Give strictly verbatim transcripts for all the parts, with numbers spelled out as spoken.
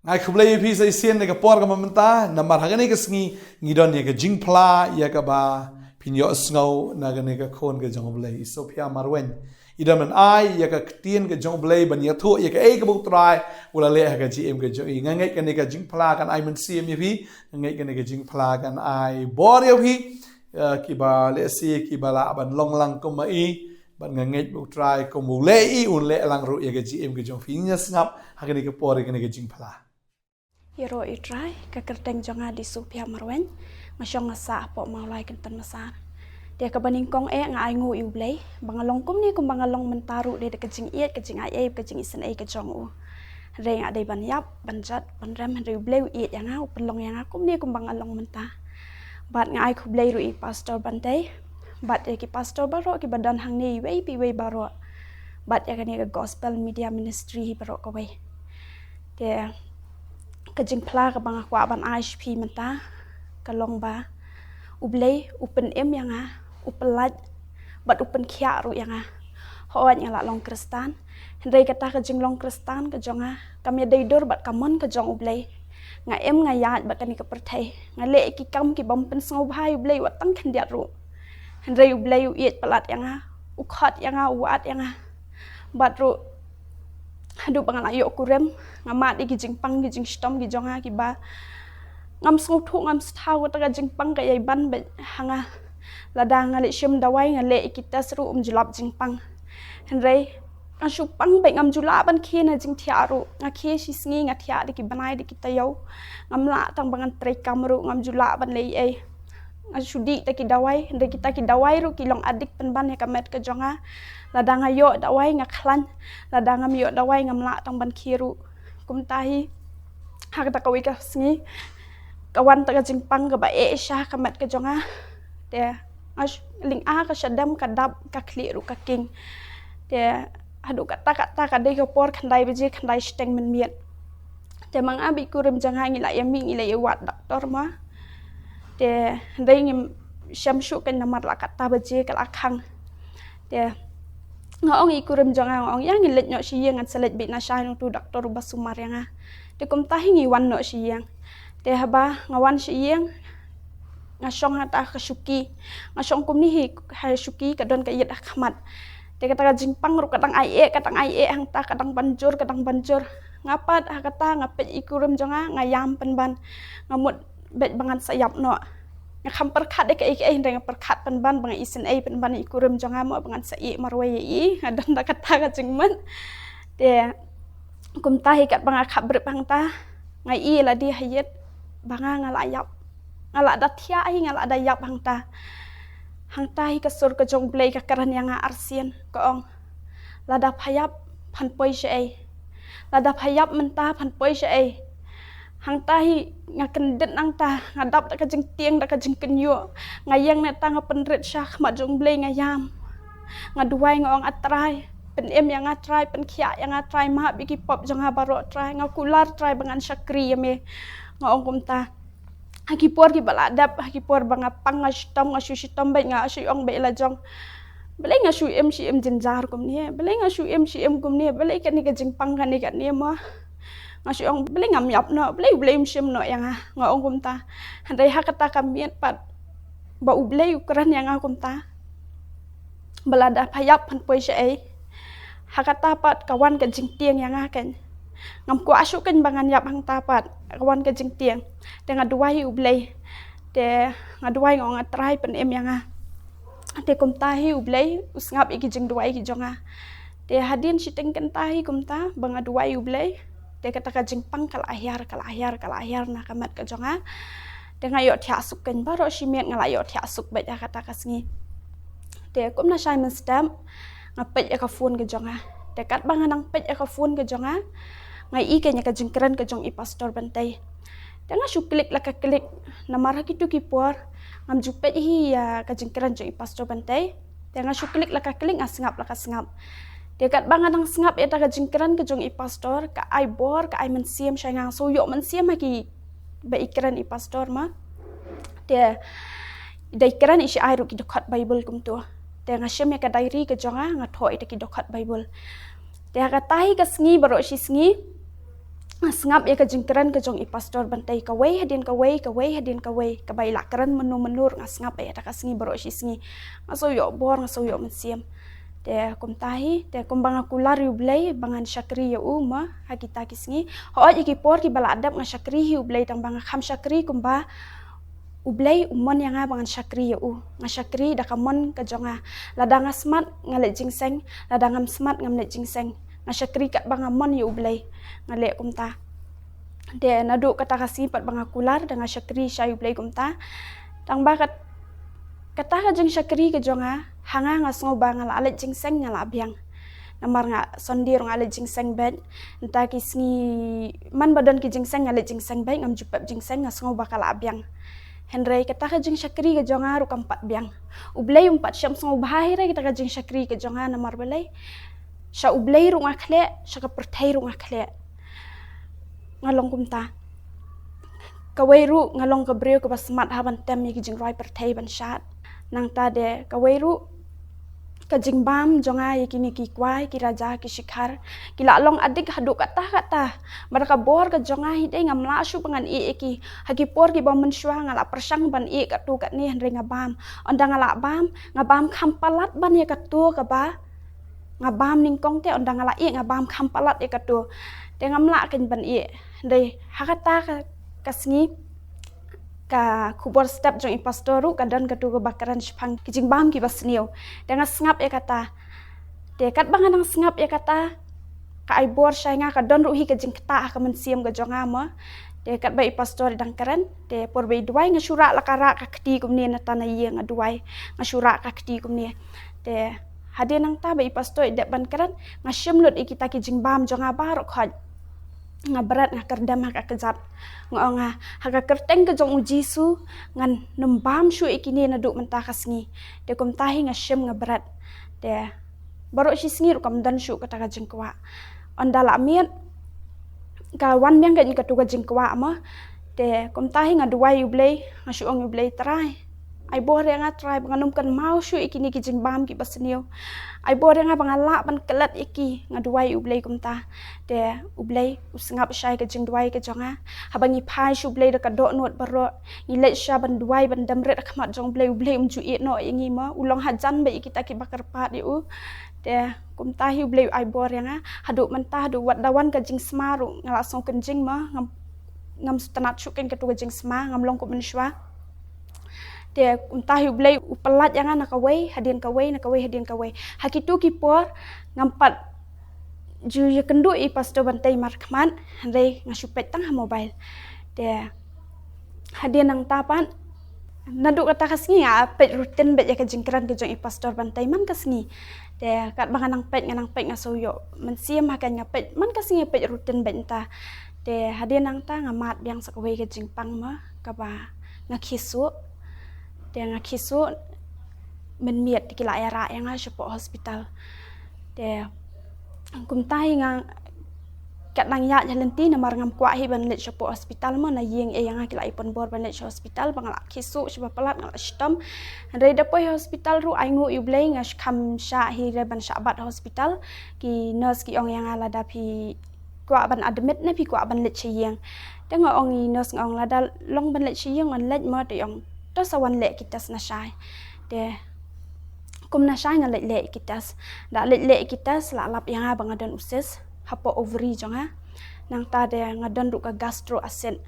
Nga ai khublei ïa phi sa shisien na ka por kaba mynta, namar ha kane ka sngi ngi don ïa ka jingphla ïa kaba phin ïohsngew na kane ka khun ka jong U Blei, i Sophia Marwein. I don ban ai ïa ka ktien ka jong U Blei ban ïathuh ïa kaei kaba U Trai u la leh ha ka jingim ka jong i. Nga ngeit kane ka jingphla kan ai mynsiem ïa phi, nga ngeit kane ka jingphla kan ai bor ïa phi, ïa kiba lehse kiba lah ban long lang kum ma i, bad nga ngeit ba U Trai kum u leh ïa i, un leh lang ruh ïa ka jingim ka jong phi. Ngin ïa sngap ha kane ka por ïa kane ka jingphla. Ïaroh ïa U Trai, ka kyrteng jong nga dei Sophia Marwein, nga shong nga sah hapoh Mawlai Kynton Massar. Te kaba nyngkong eh nga ainguh ïa U Blei ba nga long kumne kumba nga long mynta ruh dei da ka jingïeit, ka jingaiei, ka jingisynei ka jong u. Hynrei nga dei ban ïap, ban jot, ban rem, hynrei U Blei u ïeit ïa nga, u pynlong ïa nga kumne kumba nga long mynta. Bad nga ai khublei ruh ïa i Pastor Bantei bad ïa ki pastor baroh kiba don hangne, iwei pa iwei baroh, bad ïa kane ka Gospel Media Ministry baroh kawei. Te ka jingphla kaba nga kwah ban ai sha phi mynta ka long ba U Blei u pynim ïa nga, u pyllait bad u pynkhiah ruh ïa nga. Hooid, nga la long Khristan, hynrei kata ka jinglong Khristan ka jong nga kam ïadei dur bad ka mon ka jong U Blei. Nga im nga ïaid bad kane ka pyrthei, nga leh ki kam ki bym pynsngewbha ïa U Blei wat tang khyndiat ruh. Hynrei U Blei u ïeit palat ïa nga, u khot ïa nga, u wad ïa nga. Bad ruh haduh ba nga la ïoh kurim, nga mad ïa ki jingpang ki jingshitom ki jong nga kiba ngam sngewthuh, ngam sngewthuh kata ka jingpang ka ïai ban beit ha nga. Lada nga leit shim dawai, nga leh ïa ki test ruh, um ju lap jingpang. Hynrei nga shu pang beit, ngam ju lah ban khie na jingthiah ruh. Nga khie shi sngi nga thiah da ki bnai da ki taïew. Ngam lah tang ba ngan trei kam ruh, ngam ju lah ban leh ei. Nga shu dih da ki dawai, hynrei kita ki dawai ruh ki long addict pynban ïa ka met ka jong nga. Lada nga ïoh dawai nga khlaiñ, lada ngam ïoh dawai ngam lah tang ban khie ruh. Kumta hi ha kata kawei ka sngi ka wan ta ka jingpang kaba eh sha ka met ka jong nga. Te nga sh-, lyngba ka shadem ka dap, ka khlieh ruh ka king. Te haduh kata kata ka dei ka por khyndai baje, khyndai shiteng mynmiet. Te ma nga bad i kurim jong nga ngi la ïa mih, ngi la ïa wad doktor ma. Te hynrei ngim shem shuh kein namar la kata baje ka la khang. Te nga ong ïa i kurim jong nga, nga ong ïa ngin leit noh sha ïing, ngan sa leit beit na shai na utu doktor uba sumar ïa nga. Te kumta hi ngi wan noh sha ïing. Te haba nga wan sha ïing, nga shong ha kata ka shuki. Nga shong kumne hi ha shuki, ka don ka ïit ha khmat. Te kata ka jingpang ruh ka dang ai eh, ka dang ai eh hangta, ka dang ban jur, ka dang ban jur. Nga pat ha kata nga peit i kurim jong nga, nga ïam pynban. Nga mut beit ba ngan sa ïap noh. Nga kham pyrkhat ïa kaei kaei, hynrei nga pyrkhat pynban ba nga isynei pynban ïa i kurim jong nga mo, ba ngan sa ïeh marwei ïa i, nga don da kata ka jingmut. Te kumta hi katba nga khap brip hangta, nga ïeh lade ha ïit ba nga, nga la ïap. Nga la da thiah hi, nga la da ïap hangta. Hangta hi ka sur ka jong U Blei ka kren ïa nga arsien, ka ong, lada pha ïap phan poi shaei? Lada pha ïap mynta phan poi shaei? Hangta hi nga kyndit nangta, nga dap da ka jingtieng, da ka jingkynñiuh. Nga ïeng nangta, nga pynrit sha khmat jong U Blei, nga ïam. Nga duwai, nga ong, A Trai, pynim ïa nga Trai, pynkhiah ïa nga Trai, map ïa ki pop jong nga baroh Trai. Nga kular Trai ba ngan shakri ïa me. Nga ong kumta. Ha ki por kiba la dep, ha ki por ba nga pang, nga shitom, nga shu shitom beit, nga shu ong beit la jong, balei nga shu im shi im jynjar kumne, balei nga shu im shi im kumne, balei kane ka jingpang kane kane mo. Nga shu ong balei ngam ïap noh, balei, balei um shim noh ïa nga, nga ong kumta. Hynrei ha kata ka miet pat ba U Blei u kren ïa nga kumta, ba lada pha ïap phan poi shaei. Ha kata pat ka wan ka jingtieng ïa nga kein. Ngam kwah shuh kein ba ngan ïap hangta pat, ka wan ka jingtieng. Te nga duwai U Blei. Te nga duwai, nga ong, A Trai, pynim ïa nga. Te kumta hi U Blei u sngap ïa ki jingduwai ki jong nga. Te hadien shiteng kynta hi kumta ba nga duwai U Blei, te kata ka jingpang ka la hiar, ka la hiar, ka la hiar na ka met ka jong nga. Te nga ïoh thiah suk kein, baroh shi miet nga la ïoh thiah suk beit ha kata ka sngi. Te kumno shai mynstep nga peit ïa ka phone ka jong nga. Te katba nga nang peit ïa ka phone ka jong nga, nga i kein ïa ka jingkren ka jong i Pastor Bantei. Te nga shu klik la ka klik, namar ha kitu ki por ngam ju peit hi ïa ka jingkren jong i Pastor Bantei. Te nga shu klik la ka klik, nga sngap la ka sngap. Te katba nga nang sngap ïa kata ka jingkren ka jong i Pastor, ka ai bor, ka ai mynsiem sha nga, nga sngew ïoh mynsiem ha kiba i kren i Pastor ma. Te i dei kren, i shu ai ruh ki dkhot Baibl kumtu. Te nga shim ïa ka diary ka jong nga, nga thoh ïa kita ki dkhot Baibl. Te ha kata hi ka sngi, baroh shi sngi Nga sngap ïa ka jingkren ka jong i pastor Bantei kawei hadien kawei, kawei hadien kawei, kaba i la kren mynno mynno ruh nga sngap ïa kata ka sngi baroh shi sngi. Nga sngew ïoh bor, nga sngew ïoh mynsiem. Te kumta hi, te kumba nga kular ïa u Blei ba ngan shakri ïa u mo ha kita ki sngi. Hooid ïa ki por kiba la dep nga shakri hi u Blei, tang ba nga kham shakri kumba u Blei u mon ïa nga ba ngan shakri ïa u. Nga shakri da ka mon ka jong nga. Lada nga smat nga leit jingseng, lada ngam smat ngam leit jingseng. Nga shakri katba nga mon ïa u Blei. Nga leh kumta. Te naduh kata ka sngi pat ba nga kular, da nga shakri sha u Blei kumta. Tang ba kat, kata ka jingshakri ka jong nga, ha nga nga sngew ba nga la leit jingseng nga la biang. Namar nga Sunday ruh nga leit jingseng beit. Nangta ki sngi man ba don ki jingseng nga leit jingseng beit, ngam ju pep jingseng, nga sngew ba ka la biang. Hynrei kata ka jingshakri ka jong nga ruh kam pat biang. U Blei um pat shym sngew bha hi re kata ka jingshakri ka jong nga, namar balei? Sha u Blei ruh nga khleh, sha ka pyrthei ruh nga khleh. Nga long kumta. Kawei ruh nga long ka briew kaba smat ha ban tem ïa ki jingrwai pyrthei ban shad. Nangta de kawei ruh ka jingbam jong nga ïa kine ki kwai, ki raja, ki shikhar, ki la long adik haduh katta katta. Bad ka bor ka jong nga hi dei ngam lah shuh ba ngan ïeh ïa ki. Ha ki por kiba mynshuwa nga la pyrshang ban ïeh katto katne hynrei nga bam. Ynda nga la bam, nga bam kham palat ban ïa katto kaba nga bam nyngkong, te ynda nga la ïeh nga bam kham palat ïa katto. Te ngam lah kein ban ïeh. Hynrei ha kata ka, ka sngi, ka khubor step jong i pastor ruh ka don katto kaba kren shaphang ki jingbam kiba sniew. Te nga sngap ïa kata. Te katba nga nang sngap ïa kata, ka ai bor sha nga, ka don ruh hi ka jingktah ha ka mynsiem ka jong nga mo. Te katba i pastor i dang kren, te por ba i duwai nga shu rah la ka rah ka kti kumne, nangta na ïing nga duwai nga shu rah ka kti kumne. Te hadien nangta ba i pastor i dep ban kren, nga shim lut ïa kita ki jingbam jong nga baroh khoit. Nga bret, nga kyrdem ha ka kjat. Nga ong nga, ha ka kyrteng ka jong u Jisu ngan nym bam shuh ïa kine naduh mynta ka sngi. Te kumta hi nga shim nga bret. Te baroh shi sngi ruh kam don shuh kata ka jingkwah. Ynda la miet, ka wan biang ka, katto ka jingkwah mo. Te kumta hi nga duwai ïa u Blei, nga shu ong ïa u Blei, Trai, ai bor ïa nga Trai ba ngan nym kynmaw shuh ïa kine ki jingbam kiba sniew. Ai bor ïa nga ba ngan lah ban klet ïa ki, nga duwai ïa u Blei kumta. Te u Blei u sngap sha ka jingduwai ka jong nga. Haba ngi phai sha u Blei da ka dohnud baroh, ngi leit sha ban duwai ban dem rit ha khmat jong u Blei, u Blei um ju ïeh noh ïa ngi mo, u long hajan bad ïa kita kiba kyrpad ïa u. Te kumta hi u Blei u ai bor ïa nga. Haduh mynta, haduh wat da wan ka jingsma ruh nga la sngew kynjing mo, ngam, ngam sngewtynnat shuh kein katto ka jingsma, ngam long kum mynshuwa. Te kumta hi u Blei u pyllait ïa nga na kawei hadien kawei, na kawei hadien kawei. Ha kito ki por ngam pat ju ïakynduh ïa i pastor Bantei markhmat, hynrei nga shu peit tang ha mobile. Te hadien nangta pat, naduh kata ka sngi nga peit rutin beit ïa ka jingkren ka jong i pastor Bantei man ka sngi. Te katba nga nang peit, nga nang peit, nga sngew ïoh mynsiem, ha ka nga peit man ka sngi, peit rutin beit nangta. Te hadien nangta nga mad biang sa kawei ka jingpang mo, kaba nga khiesuh. Te nga khiesuh, mynmiet te ki la ïarah ïa nga shapoh hospital. Te kumta hi nga, kat nang ïaid ha lynti namar ngam kwah hi ban leit shapoh hospital mo, na ïing ei ïa nga ki la ïapynbor ban leit sha hospital, ba nga la khiesuh shaba palat, nga la shitom. Hynrei da poi hospital ruh ainguh ïa u Blei, nga kham shah hi re ban shah bat hospital. Ki nurse ki ong ïa nga, lada phi kwah ban admit ne phi kwah ban leit sha ïing. Te nga ong ïa i nurse, nga ong lada long ban leit sha ïing ngan leit mo. Te i ong to sa wan leh ki test na shai. Te kum na shai nga leit leh ki test. Da leit leh ki test la lap ïa nga ba nga don u cyst hapoh ovary jong nga. Nangta de nga don ruh ka gastro acid.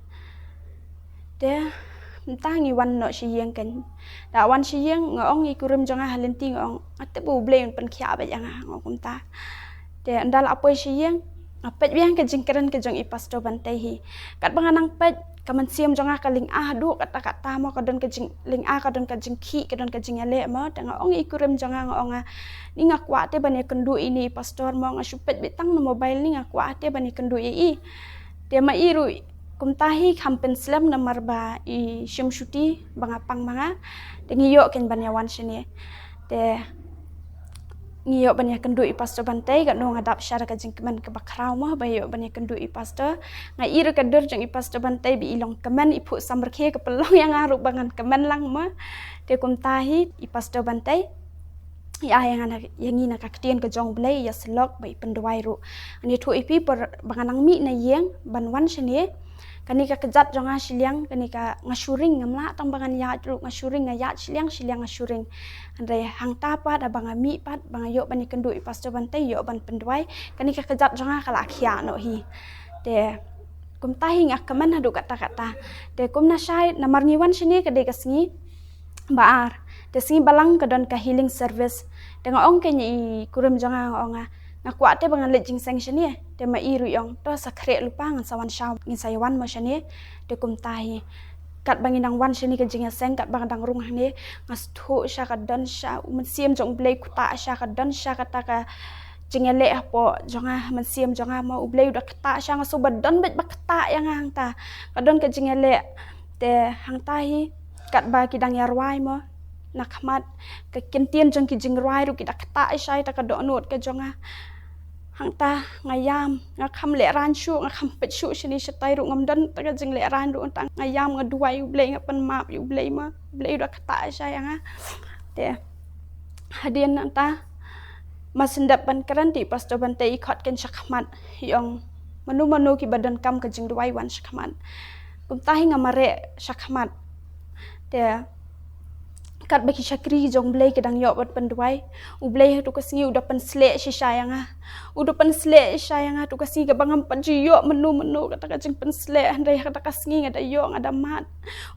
Te mynta ngi wan noh sha ïing kein. Da wan sha ïing nga ong ïa i kurim jong nga ha lynti, nga ong nga tip ba u Blei un pynkhiah beit ïa nga, nga ong kumta. Te ynda la poi sha ïing nga peit biang ka jingkren ka jong i pastor Bantei hi. Katba nga nang peit ka mynsiem jong nga ka lynga haduh katta katta mo, ka don ka jinglynga, ka don ka jingkhih, ka don ka jingïaleh mo. Te nga ong ïa i kurim jong nga, nga ong nga, ni nga kwah te ban ïakynduh ïa ine i pastor mo, nga shu peit beit tang na mobile, ni nga kwah te ban ïakynduh ïa i. Te ma i ruh kumta hi kham pynslem namar ba i shim shuti ba nga pang ma nga. Te ngi ïoh kein ban ïawan shane. Te ngi ïoh ban ïakynduh i pastor Bantei, katno nga dap sha da ka jingkmen kaba khraw mo ba ïoh ban ïakynduh i pastor. Nga i ruh ka dur jong i pastor Bantei ba i long kmen, i phuh samrkhie, ka pynlong ïa nga ruh ba ngan kmen lang mo. Te kumta hi i pastor Bantei ïa, ïa nga na, ïa ngi na ka ktien ka jong U Blei, ïa syllok bad i pynduwai ruh. Ngan ïathuh ïa phi por ba nga nang mih na ïing ban wan shane. Kane ka kjat jong nga shiliang, kane ka nga shu ring, ngam lah tang ba ngan ïaid ruh, nga shu ring, nga ïaid shiliang shiliang nga shu ring. Hynrei hangta pat, haba nga mih pat, ba nga ïoh ban ïakynduh i Pastor Bantei, ïoh ban pynduwai, kane ka kjat jong nga ka la khiah noh hi. Te kumta hi nga kmen haduh katta katta. Te kumna shai, namar ngi wan shane ka dei ka sngi ba ar. Te sngi balang ka don ka healing service. Te nga ong kein ïa i kurim jong nga, nga ong nga, nga kwah te ba ngan leit jingseng shane. Te ma i ruh i ong, to sa khreh lypa, ngan sa wan shaw, ngin sa ïa wan mo shane. Te kumta hi, katba ngi dang wan shane ka jingïaseng, katba nga dang rung hangne, nga sngewthuh sha ka don sha u Mynsiem jong U Blei ktah sha, ka don sha kata ka jingïaleh hapoh jong nga, Mynsiem jong nga mo, U Blei u da ktah sha nga, shu ba don beit ba ktah ïa nga hangta. Ka don ka jingïaleh. Te hangta hi, katba ki dang ïa rwai mo na khmat, ka kyntien jong ki jingrwai ruh ki da ktah shai ta ka dohnud ka jong nga. Hangta nga ïam, nga kham lehraiñ shuh, nga kham peit shuh shane shatai ruh, ngam don ta ka jinglehraiñ ruh, hangta nga ïam, nga duwai U Blei, nga pan map ïa U Blei mo, U Blei u da ktah shai ïa nga. Te hadien nangta, mar shen dep ban kren te i Pastor Bantei i khot kein sha khmat, i ong, mano mano kiba donkam ka jingduwai, wan sha khmat. Kumta hi nga mareh sha khmat. Te katba ki shakri jong U Blei ki dang ïoh ban pynduwai, U Blei ha tu ka sngi u da pynsleh shisha ïa nga. U da pynsleh shisha ïa nga, tu ka sngi kaba ngam pat ju ïoh mynno mynno kata ka jingpynsleh, hynrei ha kata ka sngi nga da ïoh, nga da mad.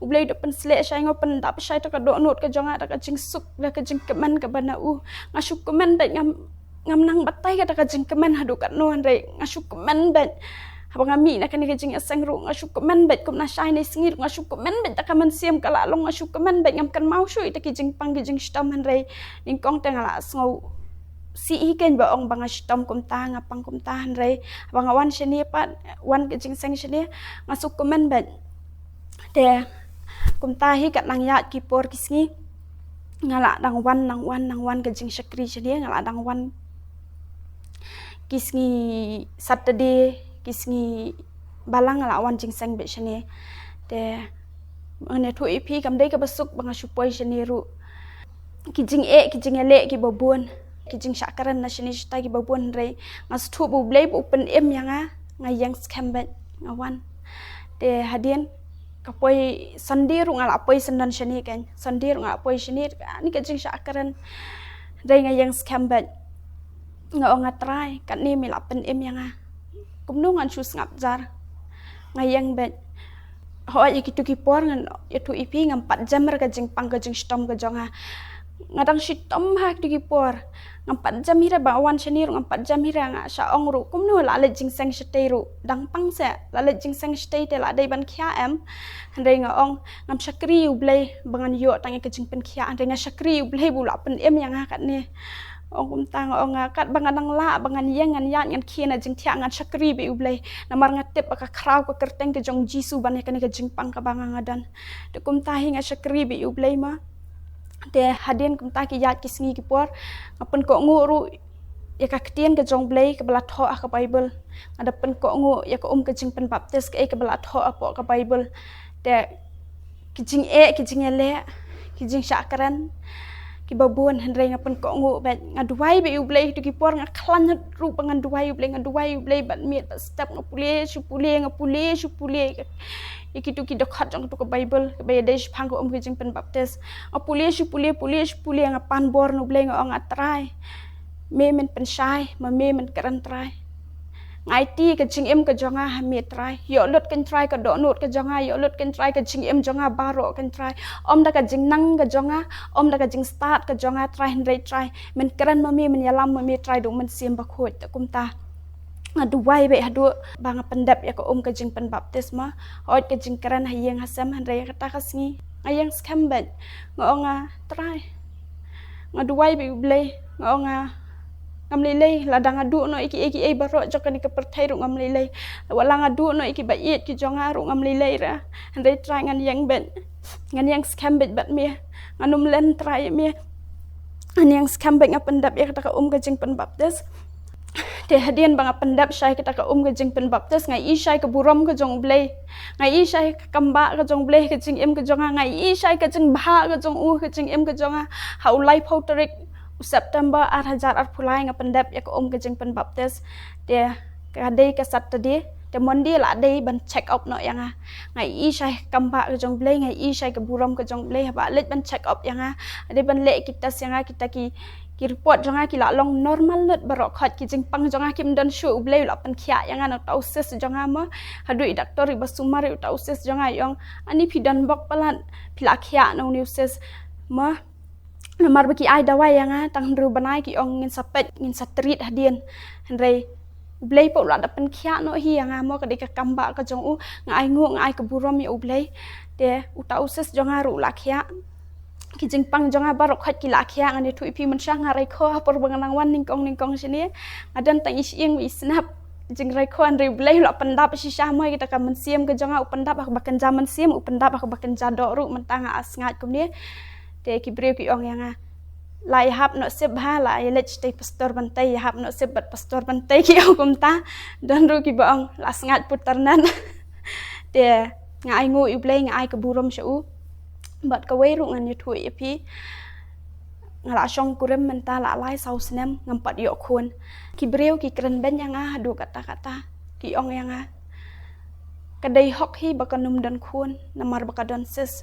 U Blei u da pynsleh shisha ïa nga, u pyndap shisha ïa ta ka dohnud ka jong nga da ka jingsuk, da ka jingkmen kaba na u. Nga shu kmen beit, ngam, ngam nang batai kata ka jingkmen haduh katno, hynrei nga shu kmen beit. Haba nga mih na kane ka jingïaseng ruh nga shu kmen beit, kumna shai ne sngi ruh nga shu kmen beit, ta ka mynsiem ka la long, nga shu kmen beit, ngam kynmaw shuh ïa ta ki jingpang ki jingshitom, hynrei nyngkong te nga la sngewsih hi kein ba ong ba nga shitom kumta, nga pang kumta, hynrei haba nga wan shane pat, wan ka jingseng shane, nga shu kmen beit. Te kumta hi kat nang ïaid ki por ki sngi, nga la dang wan, nang wan, nang wan ka jingshakri shane, nga la dang wan ki sngi Saturday, ki sngi balang nga la wan jingseng beit shane. Te ngan ïathuh ïa phi, kam dei kaba suk ba nga shu poi shane ruh. Ki jingeh, ki jingïaleh kiba bun, ki jingshah kren na shane shatai kiba bun, hynrei nga sngewthuh ba U Blei ba u pynim ïa nga, nga ïeng skhem beit, nga wan. Te hadien, ka poi Sunday ruh nga la poi syndon shane kein, Sunday ruh nga la poi shane, ani ka jingshah kren. Hynrei nga ïeng skhem beit. Nga ong, nga Trai, katne me la pynim ïa nga. Kumno ngan shu sngap jar. Nga ïeng beit. Hooid, ïa kitu ki por ngan ïathuh ïa phi, ngam pat jem re ka jingpang ka jingshitom ka jong nga. Nga dang shitom ha kitu ki por. Ngam pat jem hi re, ba wan shane ruh ngam pat jem hi re, nga shah ong ruh, kumno la leit jingseng shatei ruh dang pang seh, la leit jingseng shatei te la dei ban khia em. Hynrei nga ong, ngam shakri U Blei ba ngan ïoh tang ïa ka jingpynkhia, hynrei nga shakri U Blei ba u la pynim ïa nga katne. Ong kumta, nga ong, nga katba nga dang lah ba ngan ïeng, ngan ïaid, ngan khie na jingthiah, ngan shakri beit ïa U Blei. Namar nga tip ba ka khraw ka kyrteng ka jong Jisu ban ïa kane ka jingpang kaba nga nga don. Te kumta hi nga shakri beit ïa U Blei ma. Te hadien kumta ki ïaid ki sngi ki por, nga pynkohnguh ruh ïa ka ktien ka jong U Blei kaba la thoh ha ka Baibl. Nga da pynkohnguh ïa ka um ka jingpynbaptis kaei kaba la thoh hapoh ka Baibl. Te ki jingeh, ki jingïaleh, ki jingshah kren kiba bun, hynrei nga pynkohnguh beit, nga duwai beit ïa U Blei. Kitu ki por nga khlaiñ ruh ba ngan duwai ïa U Blei, nga duwai ïa U Blei bad miet bad step, nga pule shu pule, nga pule shu pule ïa kitu ki dkhot jong katu ka Baibl kaba ïadei shaphang ka um ka jingpynbaptis. Nga pule shu pule, pule shu pule, nga pan bor na U Blei, nga ong, nga Trai, me men pynshai, ma me men kren Trai. Nga aiti ka jingim ka jong nga ha me Trai. Ïoh lut kein Trai ka dohnud ka jong nga, ïoh lut kein Trai ka jingim jong nga baroh kein Trai. Ym da ka jingnang ka jong nga, ym da ka jingstad ka jong nga Trai, hynrei Trai, men kren ma me, men ïalam ma me Trai da u Mynsiem Bakhuid. Te kumta nga duwai beit haduh ba nga pyndep ïa ka um ka jingpynbaptis ma. Hooid, ka jingkren ha ïing ha sem, hynrei ïa kata ka sngi nga ïeng skhem beit. Nga ong, nga Trai, nga duwai beit ïa U Blei, nga ong, nga ngam lei lei, lada nga duh noh ïa kiei kiei baroh jong kane ka pyrthei ruh ngam lei lei. Wat la nga duh noh ïa kiba ïeit ki jong nga ruh ngam lei lei re. Hynrei Trai, ngan ïeng beit, ngan ïeng skhem beit bad me. Ngan ym len Trai ïa me. Ngan ïeng skhem beit, nga pyndep ïa kata ka um ka jingpynbaptis. Te hadien ba nga pyndep shai kata ka um ka jingpynbaptis, nga ïohi shai ka burom ka jong U Blei. Nga ïohi shai ka kambah ka jong U Blei ha ka jingim ka jong nga. Nga ïohi shai ka jingbha ka jong u ha ka jingim ka jong nga. Ha u laiphew tarik September ar hajar arphew lai nga pyndep ïa ka um ka jingpynbaptis. Te ka dei ka Saturday, te Monday la dei ban check up noh ïa nga. Nga ïohi shai ka kambah ka jong U Blei, nga ïohi shai ka burom ka jong U Blei, haba leit ban check up ïa nga. Dei ban leh ki test ïa nga, kita ki, ki report jong nga ki la long normal lut baroh khoit, ki jingpang jong nga kim don shuh, U Blei u la pynkhiah ïa nga na uta u cyst jong nga mo. Haduh i doctor iba sumar ïa uta u cyst jong nga i ong, ani phi don bok palat, phi la khiah na une u cyst mo. Namar ba ki ai dawai ïa nga tang hynriew bnai, ki ong ngin sa peit, ngin sa treat hadien. Hynrei U Blei pat u la da pynkhiah noh hi ïa nga mo, ka dei ka kambah ka jong u, nga ai nguh, nga ai ka burom ïa U Blei. Te uta u cyst jong nga ruh u la khiah. Ki jingpang jong nga baroh khoit ki la khiah. Ngan ïathuh ïa phi, mynshuwa nga raikho ha por ba nga nang wan nyngkong nyngkong shane, nga don tang i shyieng bad i snap. Jingraikho, hynrei U Blei u la pyndap shisha mo, kita ka mynsiem ka jong nga u pyndap ha kaba kynja mynsiem, u pyndap ha kaba kynja doh ruh. Mynta nga sngaid kumne. Te ki briew ki ong ïa nga, la ïahap noh sip bha, la ïaleit shatei pastor Bantei, ïahap noh sip bad pastor Bantei, ki ong kumta. Don ruh kiba ong la sngaid put tyrnat. Te nga ai nguh ïa U Blei, nga ai ka burom sha u. Bad kawei ruh ngan ïathuh ïa phi, nga la shong kurim mynta la lai saw snem ngam pat ïoh khun. Ki briew ki kren beiñ ïa nga haduh katta katta, ki ong ïa nga, ka dei hok hi ba kan ym don khun namar ba ka don cyst.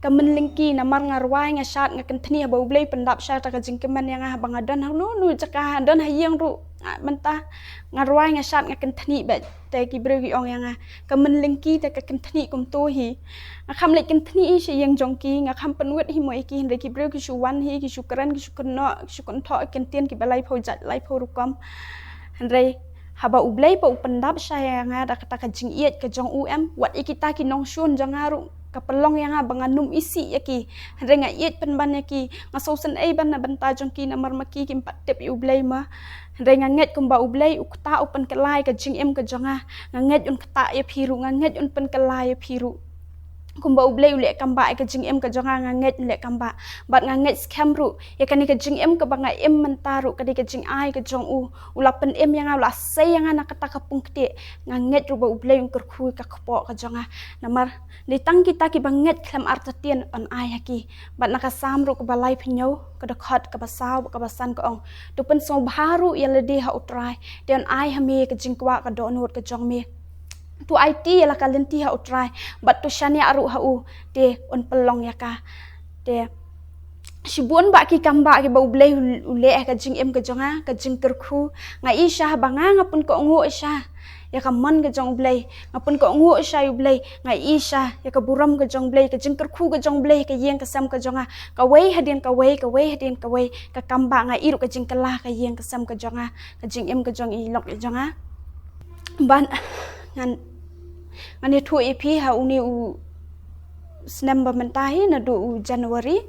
Ka mynlyngki namar nga rwai, nga shad, nga kynthnih, haba U Blei u pyndap shai ta ka jingkmen ïa nga, haba nga don ha no no jaka, don ha ïing ruh, nga, mynta nga rwai, nga shad, nga kynthnih beit. Te ki briew ki ong ïa nga, ka mynlyngki te ka kynthnih kumto hi. Nga kham leit kynthnih hi sha ïing jong ki, nga kham pynwit hi mo ïa ki, hynrei ki briew ki shu wan hi, ki shu kren, ki shu kynnoh, ki shu kynthoh ki ktien kiba laiphew jait, laiphew rukom. Hynrei haba U Blei pat u pyndap shai ïa nga da kata ka jingïeit ka jong u, em, wat ïa kita ki nongshun jong nga ruh ka pynlong ïa nga ba ngan ym isih ïa ki. Hynrei nga ïeit pynban ïa ki, nga sngewsynei ban na bynta jong ki namar ma ki kim pat tip ïa U Blei mo. Hynrei nga ngeit kumba U Blei u ktah u pynkylla ïa ka jingim ka jong nga. Nga ngeit un ktah ïa phi ruh, nga ngeit un pynkylla ïa phi ruh. Kumba U Blei u leh kambah ïa ka jingim ka jong nga, nga ngeit un leh kambah. Bad nga ngeit skhem ruh ïa kane ka jingim kaba nga im mynta ruh ka dei ka jingai ka jong u. U la pynim ïa nga, u la sei ïa nga na kata ka pung ktieh. Nga ngeit ruh ba U Blei un kyrkhu ïa ka kpoh ka jong nga. Namar dei tang kita kiba ngeit khlem artatien yn ai ha ki. Bad na ka Salm ruh kaba laiphew hynñiew, ka dkhot kaba saw bad kaba san ka ong, to pynsngewbha ruh ïa lade ha U Trai, te un ai ha me ïa ka jingkwah ka dohnud ka jong me. To aiti ïa la ka lynti ha U Trai, bad to shaniah ruh ha u, te un pynlong ïa ka. Te shibun bah ki kambah kiba U Blei u, u leh ha ka jingim ka jong nga, ka jingkyrkhu. Nga ïohi sha haba nga, nga pynkohnguh sha ïa ka mon ka jong U Blei, nga pynkohnguh sha ïa U Blei, nga ïohi sha ïa ka burom ka jong U Blei, ka jingkyrkhu ka jong U Blei ha ka ïing ka sem ka jong nga. Kawei hadien kawei, kawei hadien kawei, ka kambah, nga ïohi ruh ka jingkylla ha ka ïing ka sem ka jong nga, ka jingim ka jong i lok i jong nga. Ban ngan, ngan ïathuh ïa phi ha une u snem ba mynta hi, naduh u January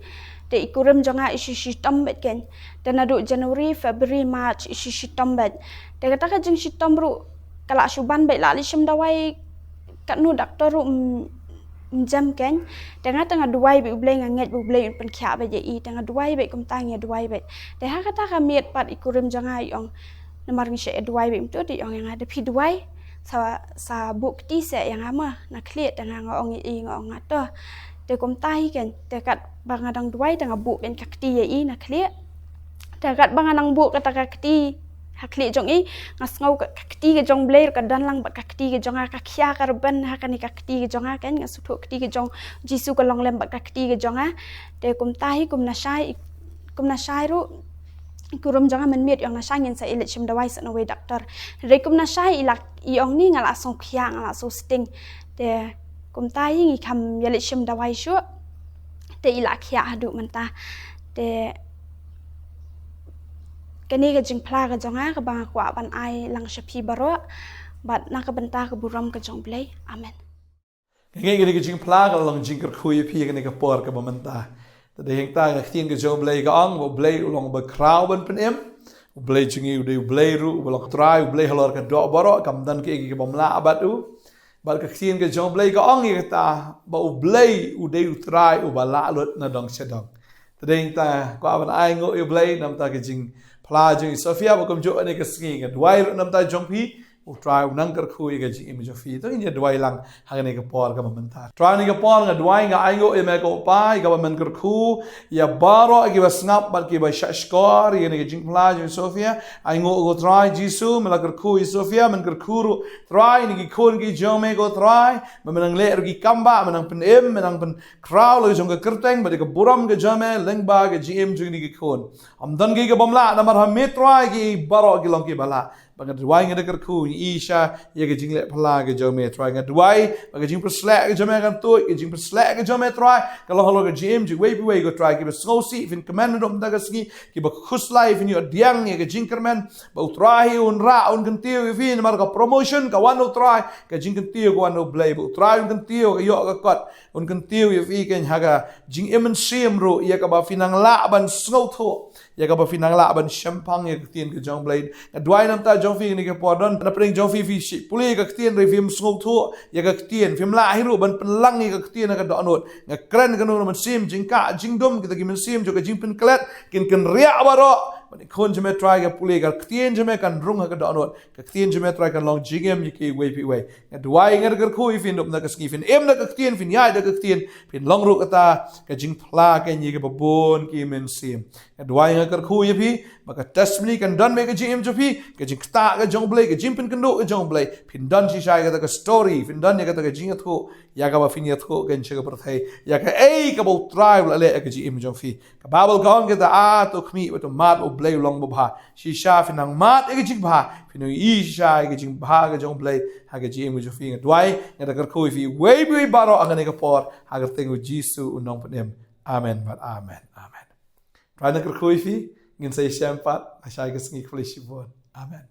te i kurim jong nga i shu shitom beit kein. Te naduh January, February, March i shu shitom beit. Te kata ka jingshitom ruh ka la shu ban beit, la leit shim dawai katno doctor ruh ym, ym jem kein. Te nga te nga duwai beit U Blei, nga ngeit ba U Blei un pynkhiah beit ïa i. Te nga duwai beit, kumta nga duwai beit. Te ha kata ka miet pat i kurim jong nga i ong, namar ngi shah ïa duwai beit mynta, te i ong ïa nga, da phi duwai sa, sa buh kti seh ïa nga ma na khlieh. Te nga, nga ong ïa i, nga ong nga to. Te kumta hi kein, te katba nga dang duwai te nga buh kein ka kti ïa i na khlieh. Te katba nga nang buh kata ka kti ha khlieh jong i, nga sngew ka, ka kti ka jong U Blei ruh ka don lang bad ka kti ka jong nga, ka khia ka rben ha kane ka kti ka jong nga kein, nga sngewthuh kti ka jong U Jisu ka long lem bad ka kti ka jong nga. Te kumta hi kumna shai, kumna shai ruh i kurim jong nga mynmiet i ong na shai ngin sa ïaleit shim dawai sa na wei doctor. Hynrei kumna shai i la, i ong ni nga la sngewkhia, nga la sngewsting. Te kumta hi ngi kham ïaleit shim dawai shuh. Te i la khiah haduh mynta. Te kane ka jingphla ka jong nga kaba nga kwah ban ai lang sha phi baroh, bad na ka bynta ka burom ka jong U Blei. Amen. Nga ngeit kane ka jingphla ka la long jingkyrkhu ïa phi ha kane ka por kaba mynta. Te dei hangta ka ktien ka jong U Blei ka ong ba U Blei u long uba khraw ban pynim. U Blei jong ngi u dei U Blei ruh uba long Trai, U Blei halor ka doh baroh, kam don kiei kiei ki bym lah bad u. Bad ka ktien ka jong U Blei ka ong ïa kata ba U Blei u dei U Trai uba lah lut na dong sha dong. Te dei hangta kwah ban ai nguh ïa U Blei namar ka jingphla jong i Sophia ba kumjuh kane ka sngi nga duwai ruh namar jong phi. U Trai u nang kyrkhu ïa ka jingim jong phi. To ngin ïa duwai lang ha kane ka por kaba mynta. Trai, ha kane ka por nga duwai, nga ainguh ïa me ko Pa, ïa kaba men kyrkhu ïa baroh kiba sngap bad kiba shahshkor ïa kane ka jingphla jong Sophia. Ainguh ko Trai Jisu, me la kyrkhu ïa Sophia, men kyrkhu ruh Trai ïa ki khun ki jong me ko Trai, ba men nang leh ruh ki kam ba, men nang pynim, men nang pynkhraw la ka jong ka kyrteng bad ïa ka burom ka jong me lyngba ka jingim jong kine ki khun. Ym don ki kaba ym lah, namar ha me Trai ki baroh ki long kiba lah. Ba nga duwai, nga da kyrkhu, ngi ïa sha ïa ka jingleh phla ka jong me Trai. Nga duwai ba ka jingpyrsleh ka jong me kan tuid, ka jingpyrsleh ka jong me Trai ka long halor ka jingim jong uwei pa uwei ko Trai. Kiba sngewsih, phin kmen naduh mynta ka sngi, kiba khuslai phin ïoh pdiang ïa ka jingkyrmen. Ba u Trai hi un rah, un kyntiew ïa phi, namar ka promotion ka wan na u Trai, ka jingkyntiew ka wan na u Blei. Ba u Trai un kyntiew, ka ïoh ka kot, un kyntiew ïa phi keiñ ha ka jingim mynsiem ruh, ïa kaba phin nang lah ban sngewthuh, ïa kaba phin nang lah ban shemphang ïa ka ktien ka jong u Blei. Nga duwai namar jong phi kane ka por, don na pdeng jong phi, phi shah pule ïa ka ktien, hynrei phim sngewthuh ïa ka ktien, phim lah hi ruh ban pynlang ïa ka ktien ha ka dohnud. Nga kren kano kano mynsiem jingkah jingdum, kita ki mynsiem jong ka jingpynklet, kin kynriah baroh. Ba ki khun jong me Trai ki pule, ka ktien jong me kan rung ha ka dohnud, ka ktien jong me Trai kan long jingim ïa kiwei pa kiwei. Nga duwai, nga da kyrkhu ïa phi naduh mynta ka sngi, phin im da ka ktien, phin ïaid da ka ktien, phin long ruh kata ka jingphla keiñ ïa kiba bun ki mynsiem. Nga duwai, nga kyrkhu ïa phi ba ka testimony kan don beit ha ka jingim jong phi, ka jingktah ka jong u Blei, ka jingpynkynduh ka jong u Blei. Phin don shisha ïa kata ka story, phin don ïa kata ka jingïathuh ïa kaba phin ïathuh keiñ sha ka pyrthei ïa kaei kaba u Trai u la leh ha ka jingim jong phi. Ka Baibl ka ong, kita to khmih bad to mad, u Blei u long babha. Shisha phin nang mad ïa ka jingbha, phin ïohi shisha ïa ka jingbha ka jong u Blei ha ka jingim ka jong phi. Nga duwai, nga da kyrkhu ïa phi uwei pa uwei baroh ha kane ka por, ha ka kyrteng u Jisu u nongpynim. Amen bad amen. Amen. Trai un kyrkhu ïa phi, ngin sa ïashem pat ha ka sngi khublei shibun. Amen.